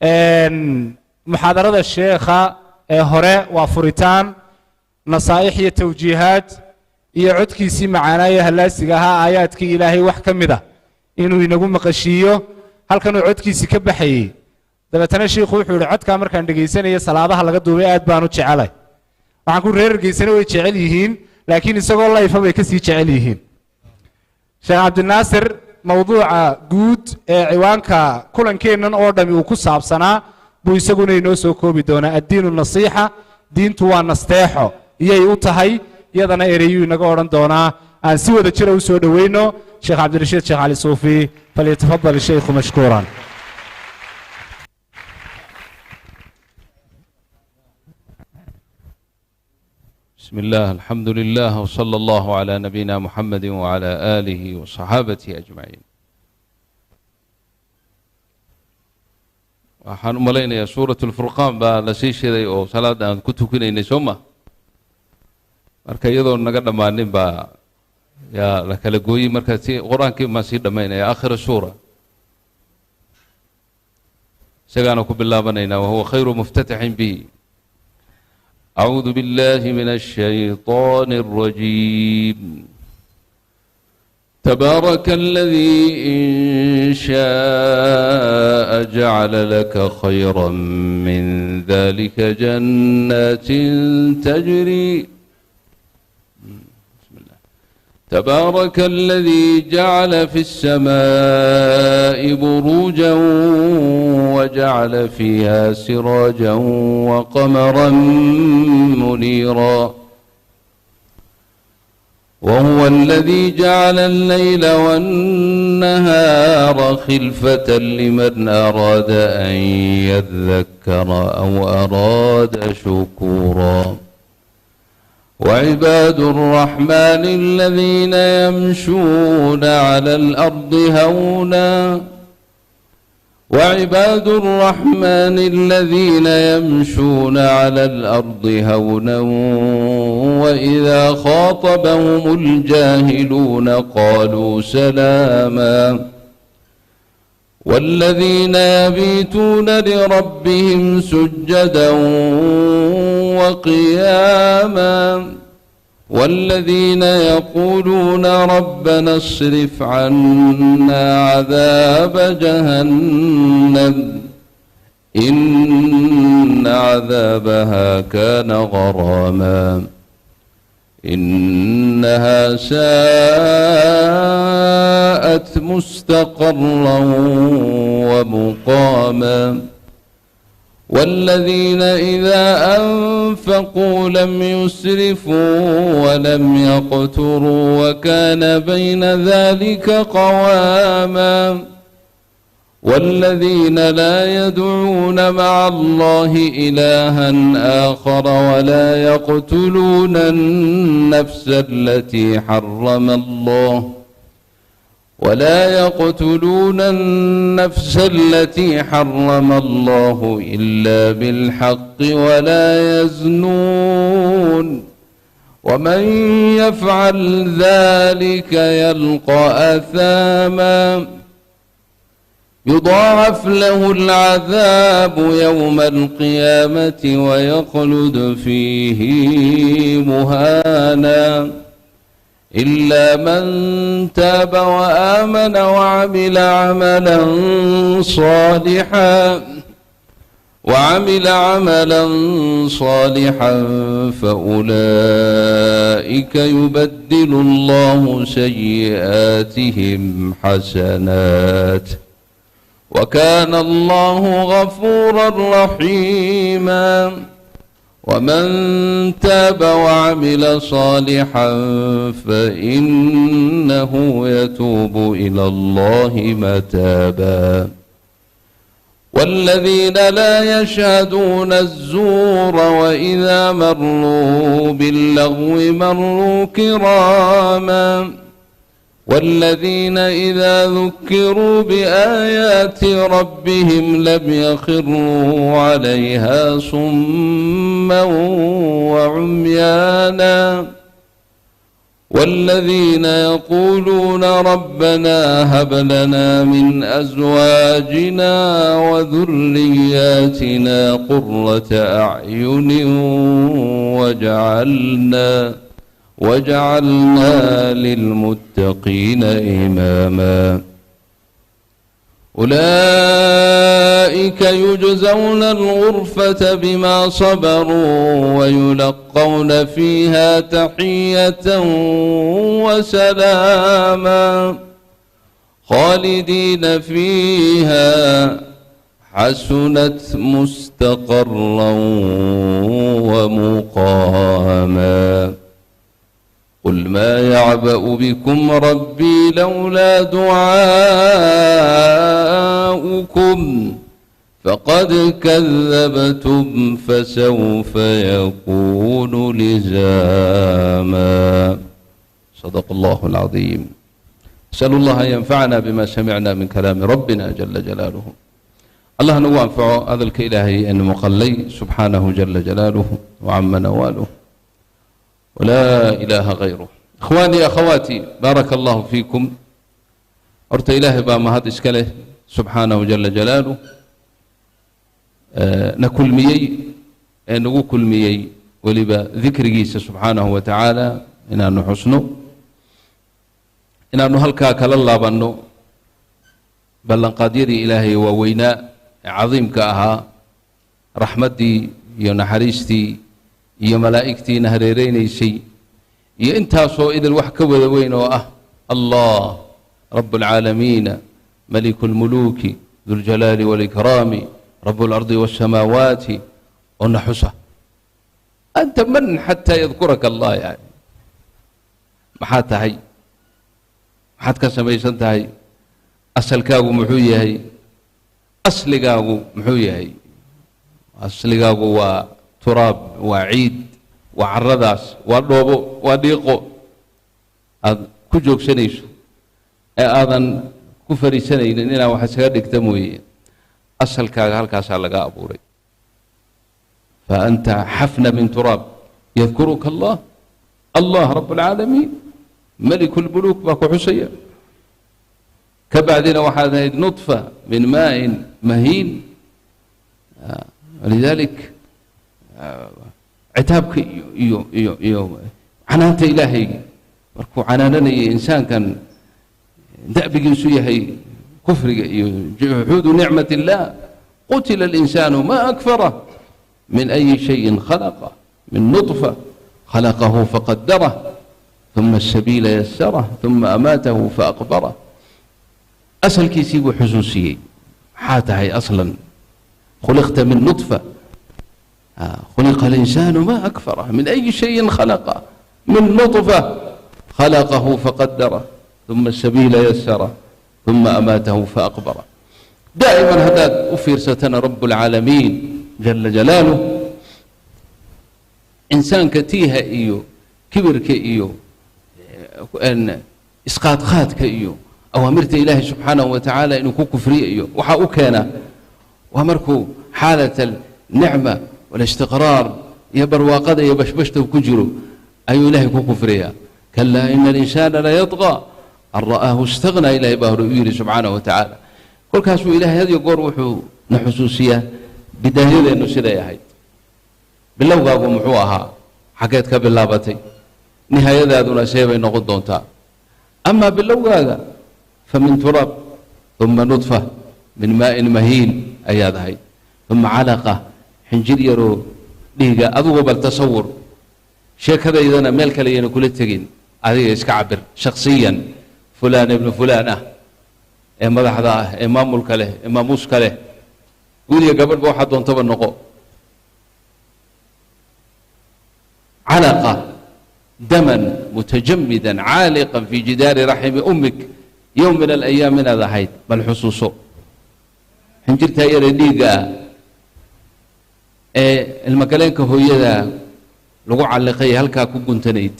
Muxaadarada sheekha ee hore waa furitaan, nasaa'ix iyo tawjiihaad iyo codkiisii macaanaayo hallaasiga ahaa, aayaadkii Ilaahay wax ka mid a inuu inagu maqashiiyo halkanuu codkiisii ka baxayey. Dabeetana shiikhu wuxuu yidhi, codkaa markaan dhegaysanaya salaadaha laga duubay aad baan u jecelay. Waxaan ku reer Hargeysana way jecel yihiin, laakiin isagoo layfa bay kasii jecel yihiin. Sheekh Cabdinaasir mawduuca guud ee ciwaanka kulankeennan oo dhami uu ku saabsanaa buu isaguna inoo soo koobi doonaa. Addiinu nasiixa, diintu waa nasteexo, iyay u tahay, iyadana ereyuu inaga odhan doonaa. Aan si wada jira u soo dhoweyno Sheekh Cabdirashiid Sheekh Cali Suufi. Falyatafadal shaykhu mashkuuran. بسم الله، الحمد لله، وصلى الله على نبينا محمد وعلى آله وصحابته أجمعين. Waxaan u malaynayaa Suurat Lfurqaan baa la sii shiday oo salaada aan ku tukinaynay, soo ma? Marka iyadoo naga dhammaanin baa yaa la kala gooyey. Marka si qur-aankii baan sii dhammaynaya aakhira suura, isagaana ku bilaabanaynaa, wahuwa khayru muftataxin bihi. أعوذ بالله من الشيطان الرجيم. تبارك الذي إن شاء جعل لك خيرا من ذلك جنات تجري، بسم الله، تبارك الذي جعل في السماء بروجا وجعل فيها سراجا وقمرا منيرا، وهو الذي جعل الليل والنهار خلفة لمن أراد أن يذكر أو أراد شكورا. وعباد الرحمن الذين يمشون على الأرض هونا، وعباد الرحمن الذين يمشون على الأرض هونا وإذا خاطبهم الجاهلون قالوا سلاما. والذين يبيتون لربهم سجدا وقياما، والذين يقولون ربنا اصرف عنا عذاب جهنم إن عذابها كان غراما إنها ساءت مستقرا ومقاما. والذين إذا أنفقوا لم يسرفوا ولم يقتروا وكان بين ذلك قواما. والذين لا يدعون مع الله إلها آخر ولا يقتلون النفس التي حرم الله ولا يقتلون النفس التي حرم الله إلا بالحق ولا يزنون، ومن يفعل ذلك يلقى أثاما. يضاعف له العذاب يوم القيامة ويخلد فيه مهانا، إلا من تاب وآمن وعمل عملا صالحا فأولئك يبدل الله سيئاتهم حسنات وكان الله غفورا رحيما. ومن تاب وعمل صالحا فإنه يتوب إلى الله متابا. والذين لا يشهدون الزور وإذا مروا باللغو مروا كراما. والذين إذا ذكروا بآيات ربهم لم يخروا عليها صما وعميانا. والذين يقولون ربنا هب لنا من أزواجنا وذرياتنا قرة أعين وجعلنا للمتقين إماما. أولئك يجزون الغرفة بما صبروا ويلقون فيها تحية وسلاما خالدين فيها حسنت مستقرا ومقاما. قل ما يعبأ بكم ربي لولا دعاؤكم فقد كذبتم فسوف يكون لزاما. صدق الله العظيم. أسأل الله أن ينفعنا بما سمعنا من كلام ربنا جل جلاله. الله نو أنفعه هذا الإلهي أن مقلي سبحانه جل جلاله وعم نواله ولا إله غيره. إخواني أخواتي بارك الله فيكم. أرت إلهي بaa mahad iska leh subxaanahu jala jalaaluh, na kulmiyey ee nagu kulmiyey weliba dikrigiisa subxaanahu wa tacaala, inaanu xusno, inaanu halkaa kala laabanno ballanqaadyadii Ilaahay waaweynaa ee cadiimka ahaa, raxmaddii iyo naxariistii iyo malaa'igtiina hareereynaysay iyo intaasoo idil wax ka wada weyn oo ah Allah رب العالمين ملك الملوك ذو الجلال والإكرام رب الأرض والسماوات ونحسه. أنت من حتى يذكرك الله؟ يعني maxaad tahay? Maxaad ka samaysan tahay? Asalkaagu muxuu yahay? Asligaagu muxuu yahay? Asligaagu waa turaab, waa ciid, waa caradaas, waa dhoobo, waa dhiiqo aad ku joogsanayso ee aadan ku fariisanaynin inaa wax iskaga dhigta mooye. Asalkaaga halkaasaa laga abuuray. Fa anta xafna min turaab yadkuruka Allah. Allah rab alcaalamiin meliku lmuluuk baa ku xusaya. Ka bacdina waxaad ahayd nudfa min maa'in mahiin. Walidalik citaabka iyo canaanta Ilaahay markuu canaananayay insaankan da'bigiisu yahay kufriga iyo juxuudu nicmat illah, qutila alinsaanu ma akfarah min ayi shayin khalaqa min nutfa khalaqahu faqadarah ثuma asabiila yasarah ثuma amaatahu faaqbarah. Asalkiisii buu xusuusiyey. Maxaa tahay aslan? Khuliqta min nutfa. Khuliqa alinsaanu ma akfarah min ayi shayin khalaqa min nutfa khalaqahu faqadarah ثuma asabiila yasarah ثuma amaatahu faaqbarah. Daa'iman haddaad u fiirsatana rab اlcaalamiin jala jalaaluh insaanka tiiha iyo kibirka iyo isqaadqaadka iyo awaamirta Ilaahay subxaanahu wa tacaala inuu ku kufriyo iyo waxaa u keena waa markuu xaalat alnicma walistiqraar iyo barwaaqada iyo bashbashta ku jiro ayuu Ilaahay ku kufriyaa. Kalaa ina alinsaana layadqaa an ra'aahu istaghnaa, Ilahay baa hore u yidhi subxaanahu wa tacaala. Kolkaasuu Ilaahay had iyo goor wuxuu na xusuusiyaa bidaayadeennu siday ahayd. Bilowgaagu muxuu ahaa? Xaggeed ka bilaabatay? Nihaayadaaduna see bay noqon doontaa? Amaa bilowgaaga fa min turaab uma nudfa min maa'in mahiin ayaad ahayd, uma calaqa, xinjir yaroo dhiiga. Adugu bal tasawur, sheekadaydana meel kale yayna kula tegin, adiga iska cabir shaksiyan, fulaan ibnu fulaan ah ee madaxda ah ee maamulka leh ee maamuuska leh, wiil iyo gabadhba waxaa doontaba noqo. Calaqa daman mutajamidan caaliqan fi jidaari raximi ummik yowm min alayaam inaad ahayd bal xusuuso. Xinjirtaa yare dhiigga ah ee ilmagaleenka hooyada lagu calliqay halkaa ku guntanayd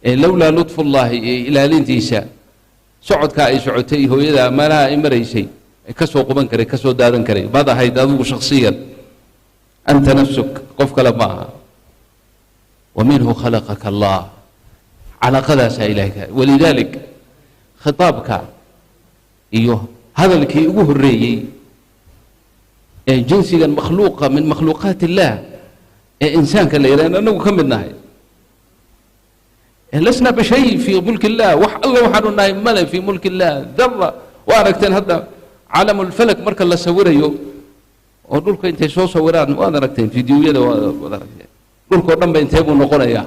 ee lowlaa lutfullaahi iyo ilaalintiisa socodkaa ay socotay hooyada meelaha ay maraysay ay ka soo quban karay, ka soo daadan karay baad ahayd adigu shaksiyan, anta nafsuk, qof kale ma aha. Wa minhu khalaqaka Allah. Calaaqadaasaa Ilahay ka. Walidaalik khitaabka iyo hadalkii ugu horreeyey ee jinsigan makhluuqa min makhluuqaat illaah ee insaanka la yidhahdo, anagu ka mid nahay, lasna bishay fii mulki illah. Wax alla waxaanu nahay male fii mulki illah dara. Waa aragteen hadda caalam lfalak marka la sawirayo oo dhulka intay soo sawiraan, waad aragteen fideoyada, waad aragteen dhulka oo dhan ba intee buu noqonayaa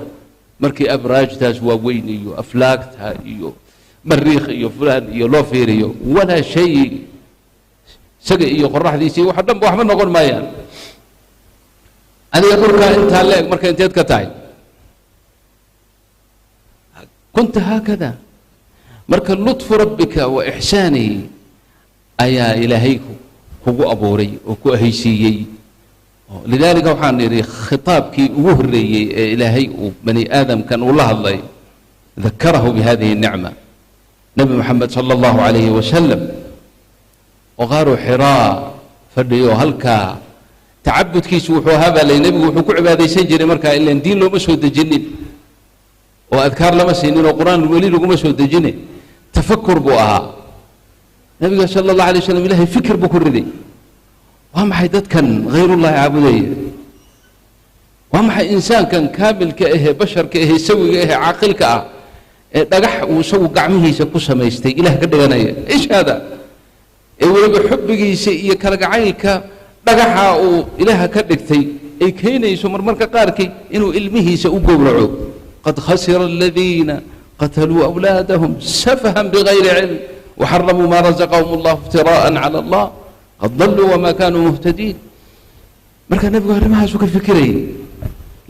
markii abraajtaas waaweyn iyo aflaagta iyo mariikh iyo fulaan iyo loo fiiriyo. Walaa shay, isaga iyo qoraxdiisii waxa dhan ba waxba noqon maayaan. Adiga dhulkaa intaa leeg marka inteed ka tahay? Kunta haakada. Marka lutfu rabbika wa ixsaanihi ayaa Ilaahay kugu abuuray oo ku ahaysiiyey. Lidaalika waxaan idhi khitaabkii ugu horreeyey ee Ilaahay uu bani aadamkan uu la hadlay dakarahu bihadihi الnicma, Nebi Moxamed sala allahu calayhi wasalam oo qaaru Xiraa fadhiyo. Halkaa tacabudkiisu wuxuu ahaa baa lay, nebigu wuxuu ku cibaadaysan jiray markaa, ilan diin looma soo dejinin oo adkaar lama siinin oo Qur-aan weli laguma soo dejine, tafakur buu ahaa nebiga sala allahu alay waslam. Ilahay fikir buu ku riday: waa maxay dadkan hayrullahi caabudaya? Waa maxay insaankan kaamilka ahee, basharka ahee, sawiga ahee, caaqilka ah ee dhagax uu isagu gacmihiisa ku samaystay Ilaah ka dhiganaya? Ish hada? Ee weliba xubbigiisa iyo kalgacaylka dhagaxa uu Ilaaha ka dhigtay ay keenayso marmarka qaarkii inuu ilmihiisa u gowraco. Qad khasira aladiina qataluu awlaadahum safahan bigayri cilm waxaramuu maa razaqahum allah iftiraa'an cala allah qad daluu wamaa kaanuu muhtadiin. Marka nebigu arrimahaasuu ka fikirayay.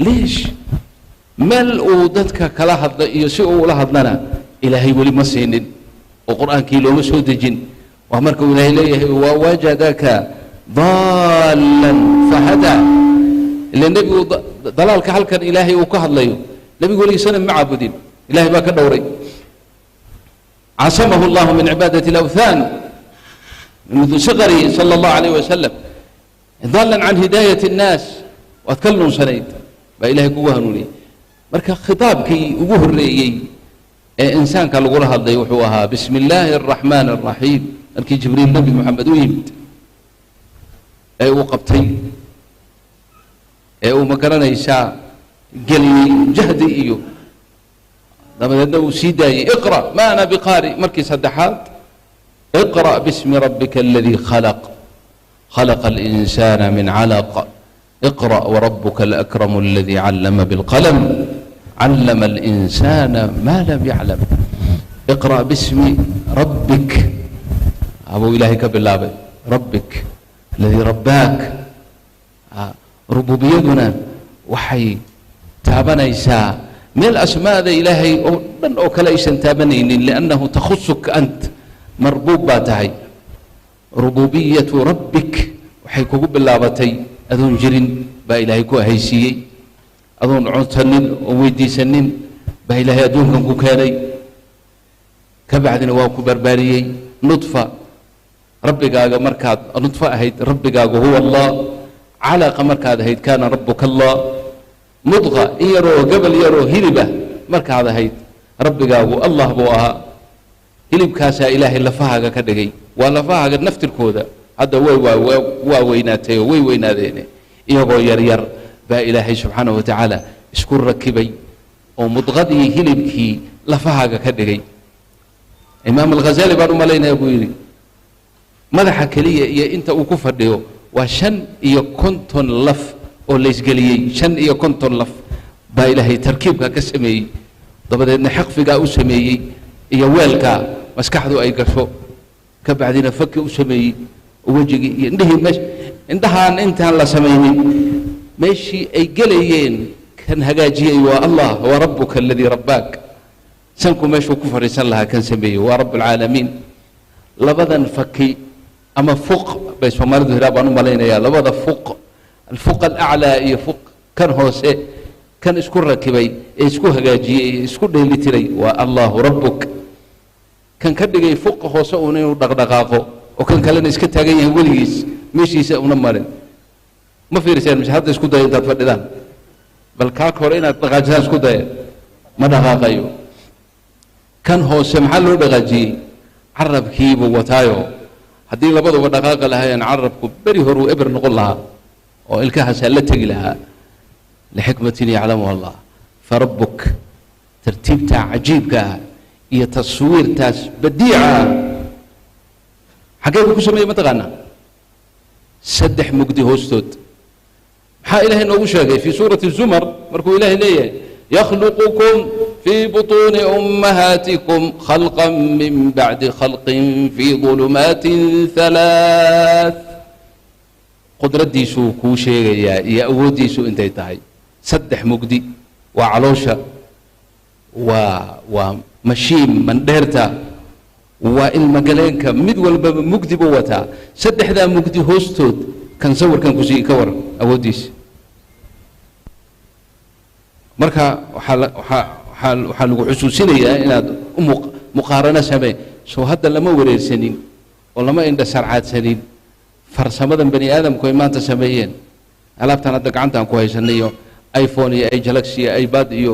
Leesh meel uu dadka kala hadla iyo si uu ula hadlana Ilaahay weli ma siinin oo Qur-aankii looma soo dejin. Waa marka uu Ilaahay leeyahay wawajadaka daalan fahadaa. Ila nebigu dalaalka halkan Ilaahay uu ka hadlayo, nebigu weligii sanam ma caabudin, Ilahay baa ka dhowray. Casamahu allahu min cibaadati alawthan mundu siqarihi sala allahu alayh wasalam. Daalan can hidaayati الnaas, waad ka lunsanayd baa Ilahay kugu hanuuniyey. Marka khitaabkii ugu horreeyey ee insaanka lagula hadlay wuxuu ahaa bismi illaahi araxmaan araxiim. Markii Jibriil Nebi Moxamed u yimid ee uu qabtay ee uu, ma garanaysaa, geliyey jahdi iyo dabadeedna uu sii daayey, iqra ma ana biqaari. Markii saddexaad, iqra bismi rabbika aladii khalaq, khalaqa alinsaana min calaq, iqra warabuka alakramu aladii callama bilqalam, callama alinsaana ma lam yaclam. Iqra bismi rabbik abuu Ilaahay ka bilaabay, rabbik aladii rabbaak. Rububiyaduna waxay taabanaysaa meel asmaada Ilaahay oo dhan oo kale aysan taabanaynin, liannahu takhusuk ant, marbuub baa tahay. Rububiyatu rabbik waxay kugu bilaabatay adoon jirin baa Ilaahay ku ahaysiiyey, adoon codsanin oo weydiisanin baa Ilaahay adduunkan ku keenay. Ka bacdina waa ku barbaariyey. Nudfa rabbigaaga markaad nudfo ahayd, rabbigaagu huwa Allah. Calaqa markaad ahayd, kaana rabbuka Allah. Mudqa, in yaroo gabal yaroo hiliba markaad ahayd, rabbigaagu Allah buu ahaa. Hilibkaasaa Ilaahay lafahaaga ka dhigay. Waa lafahaaga naftirkooda hadda way waa weynaatay oo way weynaadeene, iyagoo yaryar baa Ilaahay subxaanahu wa tacaala isku rakibay oo mudqadii hilibkii lafahaaga ka dhigay. Imaam Alghazali baan u malaynaya buu yidhi, madaxa keliya iyo inta uu ku fadhiyo waa 55 laf oo laysgeliyey. 55 laf baa Ilaahay tarkiibka ka sameeyey, dabadeedna xaqfigaa u sameeyey iyo weelkaa maskaxdu ay gasho, ka bacdina faki u sameeyey, wejigii iyo indhihii. Meesh indhahaan intaan la samaynin meeshii ay gelayeen kan hagaajiyey waa Allah. Waa rabbuka aladii rabbaak. Sanku meeshuu ku fadhiisan lahaa kan sameeyey waa rabb alcaalamiin. Labadan faki ama fuq bay Soomaalidu hiraa baan u malaynayaa, labada fuq, alfuq alaclaa iyo fuq kan hoose, kan isku rakibay ee isku hagaajiyey ee isku dheelitiray waa Allahu rabbuk. Kan ka dhigay fuqa hoose uun inuu dhaqdhaqaaqo oo kan kalena iska taagan yahay, weligiis meeshiisa una marin. Ma fiiriseen mise? Hadda isku daya intaad fadhidaan, bal kaaka hore inaad dhaqaajisaan isku daya, ma dhaqaaqayo. Kan hoose maxaa loo dhaqaajiyey? Carabkiibuu wataayo. Haddii labaduba dhaqaaqa lahaayeen, carabku beri horuu eber noqon lahaa oo ilkahaasaa la tegi lahaa. Lixikmatin yaclamuha Allah. Farabbuk, tartiibtaa cajiibka ah iyo taswiirtaas badiica ah xaggee buu ku sameeyey? Mataqaanaa? Saddex mugdi hoostood. Maxaa Ilaahay noogu sheegay fii suurati Zumar markuu Ilaahay leeyahay: yakhluqukum fii butuuni ummahaatikum khalqan min bacdi khalqin fii dulumaatin halaath? Qudraddiisuu kuu sheegayaa iyo awooddiisu intay tahay. Saddex mugdi waa caloosha, waa mashiim mandheerta, waa ilmagaleenka. Mid walbaba mugdi buu wataa. Saddexdaa mugdi hoostood kan sawirkan kusii ka waran awooddiisa. Marka waxaa lagu xusuusinayaa inaad u muqaarano samee. Soo hadda lama wareersanin oo lama indha sarcaadsanin farsamadan bani aadamku ay maanta sameeyeen, alaabtan hadda gacantaan ku haysanay iyo iPhone iyo i Galaxy iyo iPad iyo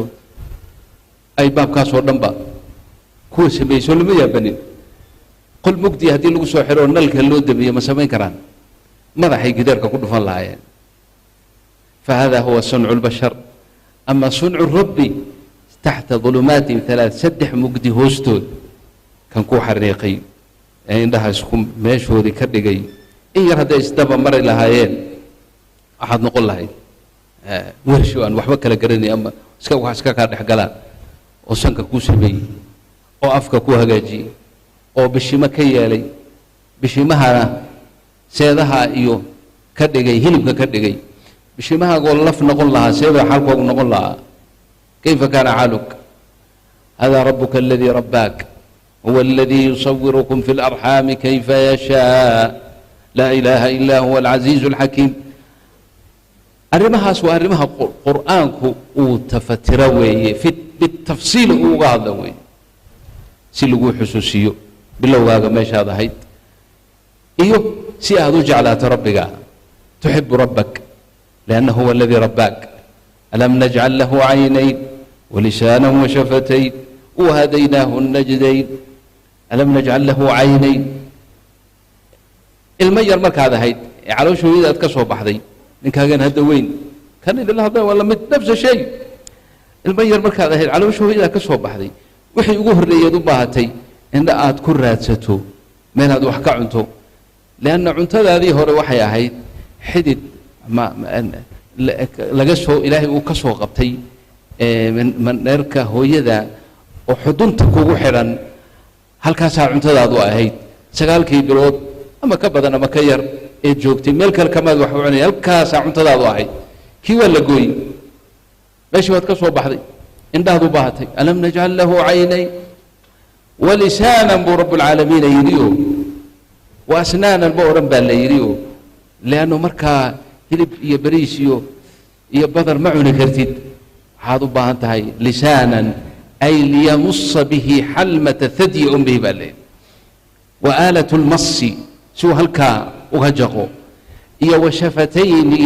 iBaabkaasoo dhanba kuwa sameeyey? Soo lama yaabanin? Qol mugdi haddii lagu soo xiro oo nalka loo damiyo, ma samayn karaan? Madaxay gidaarka ku dhufan lahaayeen. Fahada huwa suncu lbashar. Ama suncu rabbi taxta dulumaatin halaath, saddex mugdi hoostood kan ku xariiqay ee indhaha isku meeshoodii ka dhigay, in yar hadday isdaba mari lahaayeen waxaad noqon lahayd wersho aan waxba kala garanay ama iska wax iska kaa dhex galaan, oo sanka kuu sameeyey oo afka ku hagaajiyey oo bishimo ka yeelay, bishimahana seedaha iyo ka dhigay, hilibka ka dhigay. Bishimahaagoo laf noqon lahaa, seebaa xaalkoogu noqon lahaa? Kayfa kaana xaaluk? Hada rabuka aladii rabbaak, huwa aladii yusawirukum fi اlarxaami kayfa yashaa, laa ilaaha ila huwa alcaziizu alxakiim. Arrimahaas waa arrimaha Qur'aanku uu tafatiro weeye, fi bitafsiil uu uga hadla weeye, si laguu xusuusiyo bilowgaaga meeshaad ahayd iyo si aad u jeclaato rabbiga. Tuxibu rabbak liannahu huwa aladii rabbaak. Alam najcal lahu caynayn walisaanan washafatayn wahadaynaahu najdayn? Alam najcal lahu caynayn. Ilmo yar markaad ahayd ee caloosha hooyada aad ka soo baxday, ninkaagan hadda weyn kan idinla hadlay waa lamid, nafsa shay. Ilmo yar markaad ahayd, caloosha hooyada ka soo baxday, wixii ugu horreeyaad u baahatay indha aad ku raadsato meelaad wax ka cunto, lianna cuntadaadii hore waxay ahayd xidid ma laga soo Ilaahay uu ka soo qabtay mandheerka hooyada oo xudunta kugu xidhan. Halkaasaa cuntadaadu ahayd 9-kii bilood ama ka badan ama ka yar eed joogtay. Meel kale kamaad wax u cunay, halkaasaa cuntadaadu ahayd. Kii waa la gooyey, meeshii waad ka soo baxday, indhahaad u baahatay. Alam najcal lahu caynayn walisaanan buu rabbulcaalamiina yidhi o wa asnaanan ma odhan baa la yidhi o, liannu markaa hilib iyo bariis iyo badar ma cuni kartid. Waxaad u baahan tahay lisaanan, ay liyamusa bihi xalmata thadyi ummihi baa la yidhi, wa aalat lmasi, si uu halkaa uga jaqo, iyo wa shafatayni,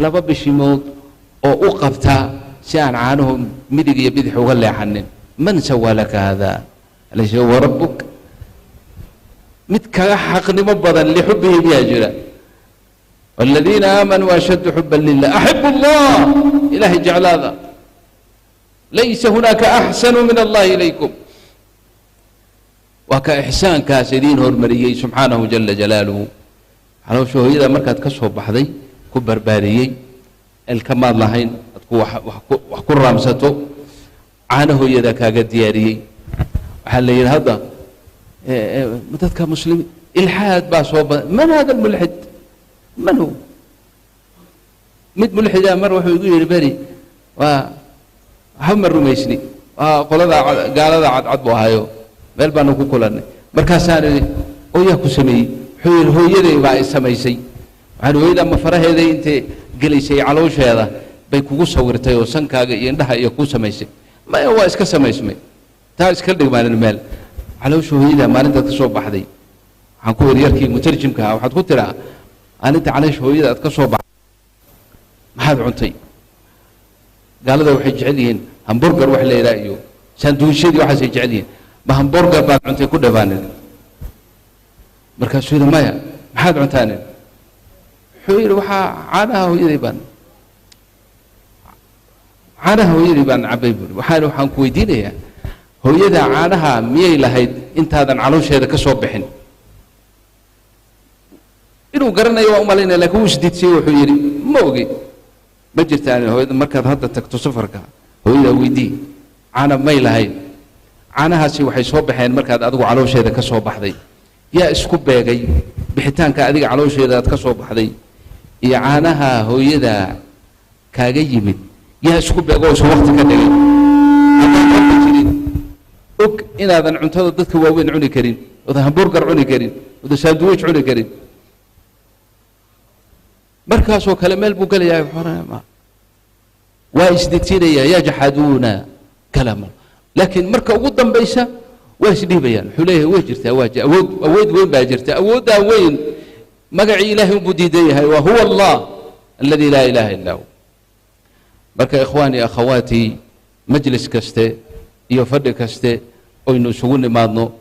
laba bishimood oo u qabta si aan caanuhu midig iyo bidix uga leexanin. Man sawaa laka hada? Alaysa huwa rabbuk? Mid kaga xaqnimo badan lixubbihi miyaa jira? والذين آمنوا أشد حبا لله. أحب الله, إلهي jeclaada. ليس هناك أحسن من الله إليكم. Waa ka ixsaankaas idiin hormariyey subxaanahu jala jalaaluhu. Caloosha hooyada markaad ka soo baxday ku barbaariyey, ilkamaad lahayn aad ku wax ku raamsato, caano hooyada kaaga diyaariyey. Waxaa la yidhi hadda dadka muslimiin ilxaad baa soo badan. Man hada almulxid? Man hu? Mid mulxida mar wuxuu igu yidhi beri: waa waxba ma rumaysni, waa qolada gaalada cadcad buu ahayo. Meel baanu ku kulannay. Markaasaan idhi: oo yaa ku sameeyey? Wuxuu yidhi: hooyaday baa i samaysay. Waxaan: hooyada ma faraheeday intay gelaysay caloosheeda bay kugu sawirtay oo sankaaga iyo indhaha iyo kuu samaysay? Maya, waa iska samaysmay. Taa iska dhigmaanin meel. Caloosha hooyada maalintaad ka soo baxday, waxaan ku yidhi yarkii mutarjimka ahaa, waxaad ku tiraa: maalinta caloosha hooyada aad ka soo baxday maxaad cuntay? Gaalada waxay jecel yihiin hamburger wax la yidhaha iyo Sanduushadii waxaasay jecel yihiin. Ma hamburger baad cuntay ku dhawaanin? Markaasuu yidhi, maya, maxaad cuntaanin? Wuxuu yidhi, waxaa caanaha hooyaday baan cabbay buuri. Waxaan ku weydiinayaa, hooyada caanaha miyay lahayd intaadan caloosheeda ka soo bixin? Inuu garanayo waa umalaynaya, lakin wuu isdiidsiyey. Wuxuu yidhi, ma ogi, ma jirtaan. Hooyada markaad hadda tagto safarka, hooyadaa weydii, caana may lahayn? Caanahaasi waxay soo baxeen markaad adigu caloosheeda ka soo baxday. Yaa isku beegay bixitaanka adiga caloosheeda aad ka soo baxday iyo caanaha hooyada kaaga yimid? Yaa isku beego oo isku waqti ka dhigay? Haddaan rabbi jirin, og inaadan cuntada dadka waaweyn cuni karin, oodan hamburger cuni karin, oodan sandwich cuni karin, markaasoo kale meel buu gelayaa, waa isdejinaya. Yajxaduuna kalaam, laakiin marka ugu dambaysa waa isdhiibayaan. Wuxuu leeyahay, way jirtaa, waa awood weyn baa jirta. Awooddaa weyn magacii Ilahay unbuu diidan yahay, wa huwa Allah aladi laa ilaha illa hu. Marka ikhwaani, akhawaati, majlis kaste iyo fadhi kaste oynu isugu nimaadno,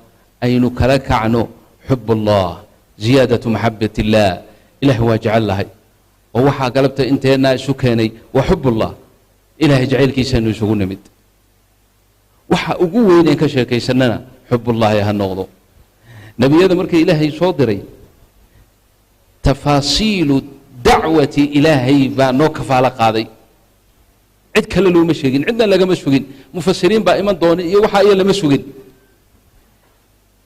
aynu kala kacno xub Allah, ziyaadatu maxabat illah. Ilahay waa jecel lahay, oo waxaa galabta inteennaa isu keenay waa xub ullah. Ilahay jacaylkiisaanu isugu nimid. Waxa ugu weyn een ka sheekaysanana xubullaahi ha noqdo. Nebiyada markii Ilaahay soo diray, tafaasiilu dacwati Ilaahay baa noo kafaalo qaaday. Cid kale looma sheegin, cidna lagama sugin, mufasiriin baa iman doona iyo waxaa iyo lama sugin.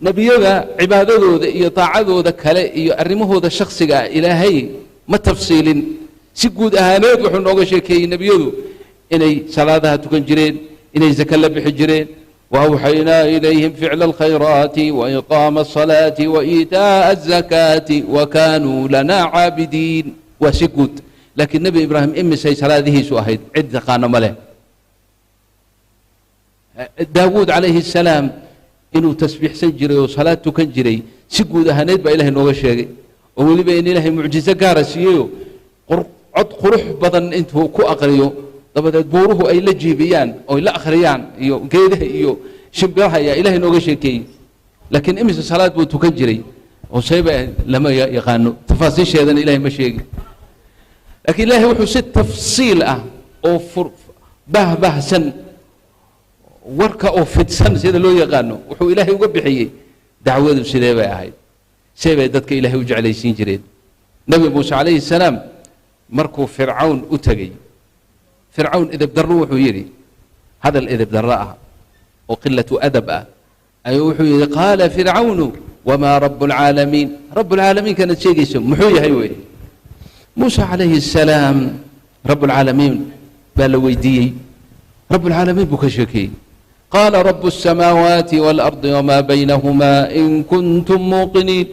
Nebiyada cibaadadooda iyo daacadooda kale iyo arrimahooda shakhsiga ah Ilaahay ma tafsiilin. Si guud ahaaneed wuxuu nooga sheekeeyey nebiyadu inay salaadaha tukan jireen, inay zake la bixi jireen. وأوحينا إليهم فعل الخيرات وإقام الصلاة وإيتاء الزكاة وكانوا لنا عابدين. Waa si guud, laakiin Nebi Ibraahim imisay salaadihiisu ahayd? Cid taqaano ma leh. Daawuud calayhi الsalaam inuu tasbiixsan jiray oo salaad tukan jiray si guud ahaaneed baa Ilahay nooga sheegay, oo weliba in Ilaahay mucjizo gaara siiyeyo, cod qurux badan intuu ku aqriyo, dabadeed buuruhu ay la jiibiyaan oy la akhriyaan, iyo geedaha iyo shimbiraha ayaa Ilahay nooga sheekeeyey. Laakiin imise salaad buu tukan jiray oo seeba lama yaqaano, tafaasiisheedana Ilahay ma sheegin. Laakiin Ilahay wuxuu si tafsiil ah oo bahbahsan, warka oo fidsan sida loo yaqaano, wuxuu Ilaahay uga bixiyey dacwadu sidee bay ahayd, see bay dadka Ilaahay u jeclaysiin jireen. Nebi Muuse calayhi salaam markuu Fircawn u tegey, Fircawn edebdarro wuxuu yidhi, hadal edebdarro ah oo qilatu adab ah ayuu wuxuu yidhi, qaala fircawnu wamaa rabu lcaalamiin? Rabbulcaalamiin kanaad sheegayso muxuu yahay wey? Muuse calayhi الsalaam rabbulcaalamiin baa la weydiiyey, rabbulcaalamiin buu ka sheekeeyey. Qaala rabu الsamaawaati wاlardi wma baynahuma in kuntum muuqiniin.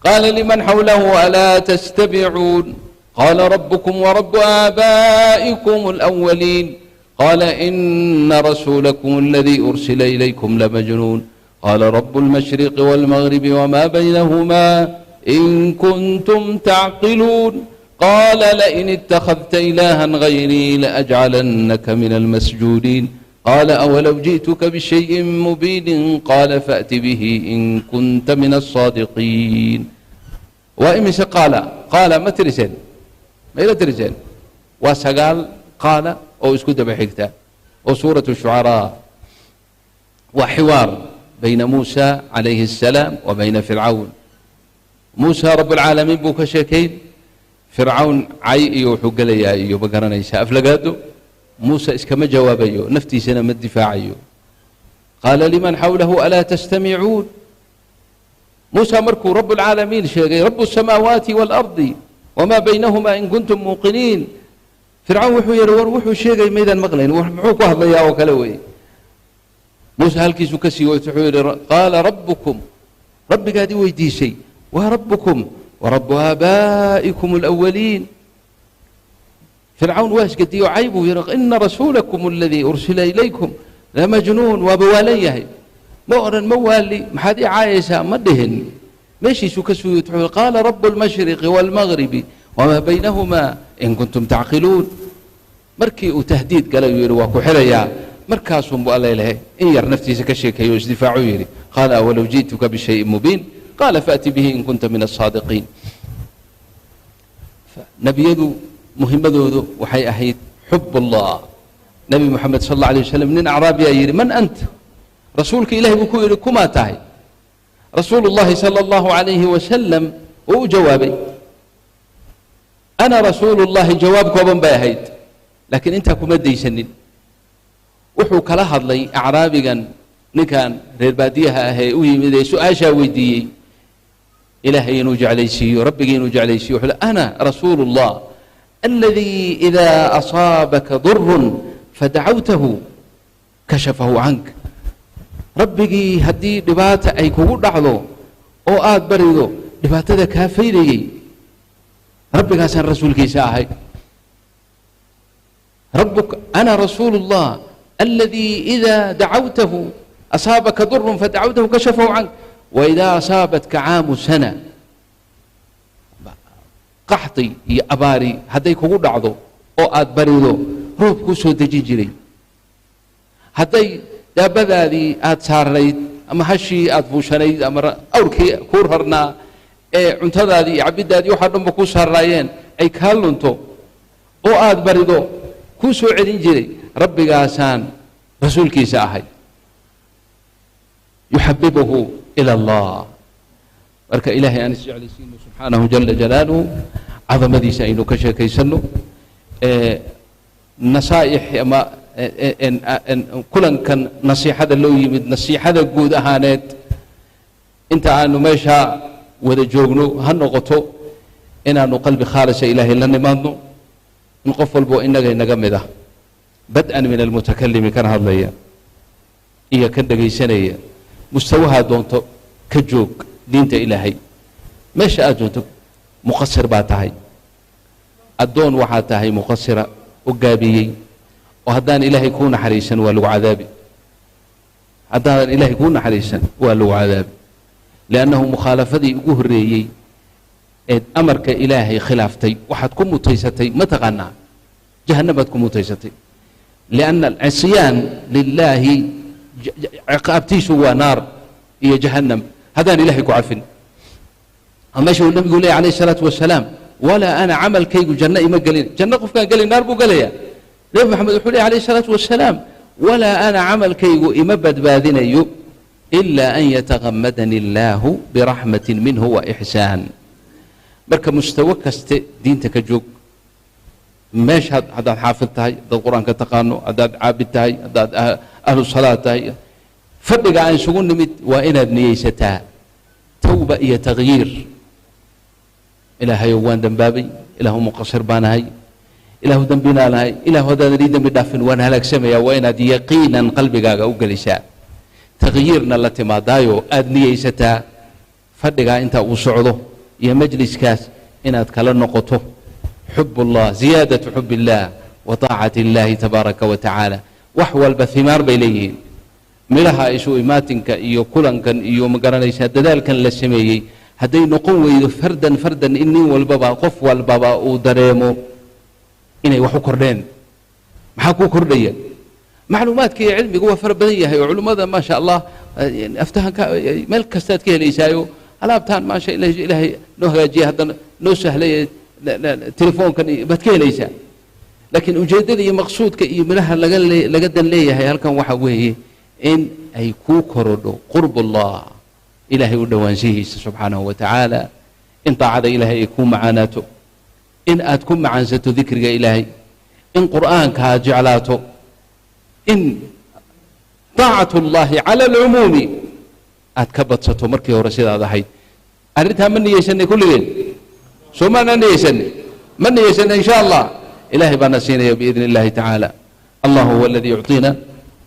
Qaala liman xawlahu alaa tastamicuun? Qaala rabbukum warabu aaba'ikum اlأwaliin. Qaala ina rasuulakum aladii ursila ilaykum lamajnuun. Qaala rabu اlmashriqi wاlmagribi wma baynahuma in kuntum tacqiluun. Qaala lain ittakhadta ilaha gayrii laajcalanaka min almasjuuniin. Qaala awalow ji'tuka bishayin mubiinin? Qaala faأti bihi in kunta min alsaadiqiin. Waa imise qaala qaala? Ma tiriseen? Ma ila tiriseen? Waa sagaal qaala oo isku daba xigta oo suuratu shucaraa. Waa xiwaar bayna Muusa calayhi الsalaam wa bayna Fircawn. Muusa rabbulcaalamiin buu ka sheekayn, Fircawn cay iyo wuxuu gelayaa iyo ma garanaysaa aflagaado. Muuse iskama jawaabayo, naftiisana ma difaacayo. Qaala liman xawlahu alaa tastamicuun? Muusa markuu rabbulcaalamiin sheegay, rabu الsamaawaati wاlardi wamaa baynahuma in kuntum muuqiniin, Fircawn wuxuu yidhi, war wuxuu sheegay maydaan maqlayn? War muxuu ku hadlayaa oo kale weeye? Muuse halkiisuu ka sii wayto, wuxuu yidhi, qaala rabbukum, rabbigaad i weydiisay waa rabbukum warabu aabaa'ikum alawaliin. Fircawn waa isgediyo, cay buu yidhi, ina rasuulakum aladii ursila ilaykum lamajnuun. Waaba waalan yahay. Ma odhan, ma waali, maxaad ii caayaysaa? Ma dhihin. Meeshiisuu ka suuyey, wuxuu yidhi, qaala rabu almashriqi waalmagribi wamaa baynahumaa in kuntum tacqiluun. Markii uu tahdiid galay uu yidhi, waa ku xirayaa, Markaasunbu alla ilahay in yar naftiisa ka sheekeeyo, isdifaacuu yidhi: qaala awalow ji'tuka bishayin mubiin, qaala faأti bihi in kunta min aلsaadiqiin. Nebiyadu muhimadoodu waxay ahayd xub allah. Nebi Moxamed sal alla alay wasalam, nin acraabiyaa yidhi: man ant? Rasuulka Ilahi buu ku yidhi: kumaa tahay? Rasuulu llahi sala allahu alayhi wasalam uu u jawaabay: ana rasuulu llahi. Jawaab kooban bay ahayd, laakiin intaa kuma daysanin. Wuxuu kala hadlay acraabigan, ninkan reer baadiyaha ah ee u yimid ee su-aashaa weydiiyey, Ilaahay inuu jeclaysiiyo, rabbigii inuu jeclaysiiyo. Wuxuu: ana rasuulu اllah aladii إida asaabaka durun fadacawtahu kashafahu cank. Rabbigii haddii dhibaata ay kugu dhacdo oo aada barido, dhibaatada kaa faydayey, rabbigaasaan rasuulkiisa ahay. Rabuka, ana rasuulu اllah aladii إida dacawtahu, asaabaka durun fadacawtahu kashafahu cank, waidaa asaabatka caamu sana, qaxdi iyo abaari hadday kugu dhacdo oo aada barido, roob kuu soo dejin jiray. Hadday daabadaadii aada saarnayd ama hashii aada fuushanayd ama awrkii kuu rarnaa ee cuntadaadii iyo cabiddaadii waxaa dhanba kuu saarnaayeen ay kaa lunto oo aada barido, kuu soo celin jiray, rabbigaasaan rasuulkiisa ahay. Yuxabibuhu ila allah. Marka Ilaahay aan isjeclaysiino subxaanahu jala jalaaluhu, cadamadiisa aynu ka sheekaysanno. Nasaa'ix ama kulankan nasiixada loo yimid, nasiixada guud ahaaneed inta aanu meeshaa wada joogno ha noqoto inaanu qalbi khaalisa Ilaahay la nimaadno, in qof walbo innaga inaga mid ah, bad-an min almutakalimi, kan hadlaya iyo kan dhegaysanaya, mustawahaa doonto ka joog diinta Ilaahay, meesha aad doonto, muqasir baa tahay, addoon waxaa tahay muqasira oo gaabiyey, oo haddaan Ilaahay kuu naxariisan waa lagu cadaabi. Haddaadan Ilaahay kuu naxariisan waa lagu cadaabi, liannahu mukhaalafadii ugu horreeyey eed amarka Ilaahay khilaaftay waxaad ku mutaysatay, ma taqaanaa? Jahannamaad ku mutaysatay, lianna alcisyaan lilaahi ciqaabtiisu waa naar iyo jahannam haddaan Ilahay ku cafin. Meesha uu nabigu leeyay alayh isalaatu wasalaam: walaa ana, camalkaygu janno ima gelin. Janno qofkaan gelin naar buu gelaya. Nebi Maxamed wuxuu ley alayh isalaatu wasalaam: walaa ana, camalkaygu ima badbaadinayo ilaa an yatagamadani illaahu biraxmatin minhu wa ixsaan. Marka mustawo kaste diinta ka joog, meeshaad haddaad xaafid tahay, haddaad Qur-aanka taqaano, haddaad caabid tahay, haddaad ahlu salaad tahay, fadhiga aan isugu nimid waa inaad niyeysataa tawba iyo takhyiir. Ilaahayow, waan dembaabay, Ilaahu muqasir baan ahay, Ilaahu dembinaan ahay, Ilaahu haddaadan ii dembi dhaafin waan halaagsamayaa. Waa inaad yaqiinan qalbigaaga u gelisaa, takhyiirna la timaadaayo aada niyeysataa fadhigaa inta uu socdo iyo majliskaas inaad kala noqoto xub ullah, ziyaadatu xub illah wa taacati illahi tabaaraka wa tacaala. Wax walba himaar bay leeyihiin, midhaha isu imaatinka iyo kulankan iyo magaranaysaa dadaalkan la sameeyey. Hadday noqon weydo fardan fardan in nin walbaba, qof walbaba uu dareemo inay wax u kordheen, maxaa kuu kordhaya? Macluumaadka iyo cilmigu waa fara badan yahay oo culimmada, maasha Allah, aftahanka meel kastaad ka helaysaayo. Alaabtaan, maasha, Ilaahay noo hagaajiya, haddana noo sahlay, telefoonkan baad ka helaysaa. Laakiin ujeeddada iyo maqsuudka iyo midhaha laga dan leeyahay halkan waxa weeye in ay kuu korodho qurb ullah, Ilaahay u dhowaanshihiisa subxaanahu wa tacaala, in taacada Ilaahay ay kuu macaanaato, in aad ku macaansato dikriga Ilaahay, in Qur'aanka aad jeclaato, in taacat ullahi cala alcumuumi aad ka badsato markii hore sidaad ahayd. Arrintaa ma niyeysanay kulligeen? Soo maana niyeysanay? Ma niyeysanay? In sha Allah Ilahay baana siinaya biidn illahi tacaala. Allah huwa aladi yucطiina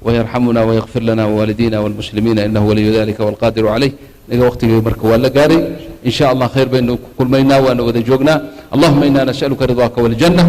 wayarxamuna wayakfir lana wawaalidina walmuslimiina, inahu waliyu dalika walqadiru calayh. Naga waqtigii marka waa la gaaray. In sha Allah khayr baynu ku kulmaynaa, waana wada joognaa. Allahuma ina nas'aluka ridaaka waljanna.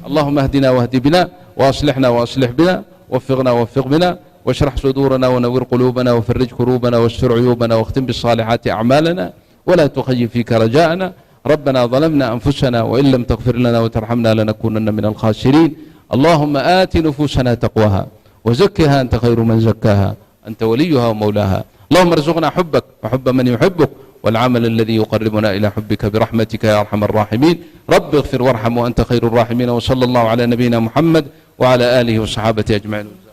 اللهم اهدنا واهد بنا، واصلحنا واصلح بنا، وفقنا ووفق بنا، واشرح صدورنا ونور قلوبنا، وفرج كروبنا، واستر عيوبنا، واختم بالصالحات أعمالنا، ولا تخيب فيك رجاءنا. ربنا ظلمنا أنفسنا وإن لم تغفر لنا وترحمنا لنكونن من الخاسرين. اللهم آت نفوسنا تقواها وزكها أنت خير من زكاها، أنت وليها ومولاها. اللهم ارزقنا حبك وحب من يحبك والعمل الذي يقربنا إلى حبك برحمتك يا أرحم الراحمين. رب اغفر وارحم وأنت خير الراحمين. وصلى الله على نبينا محمد وعلى آله وصحابته أجمعين.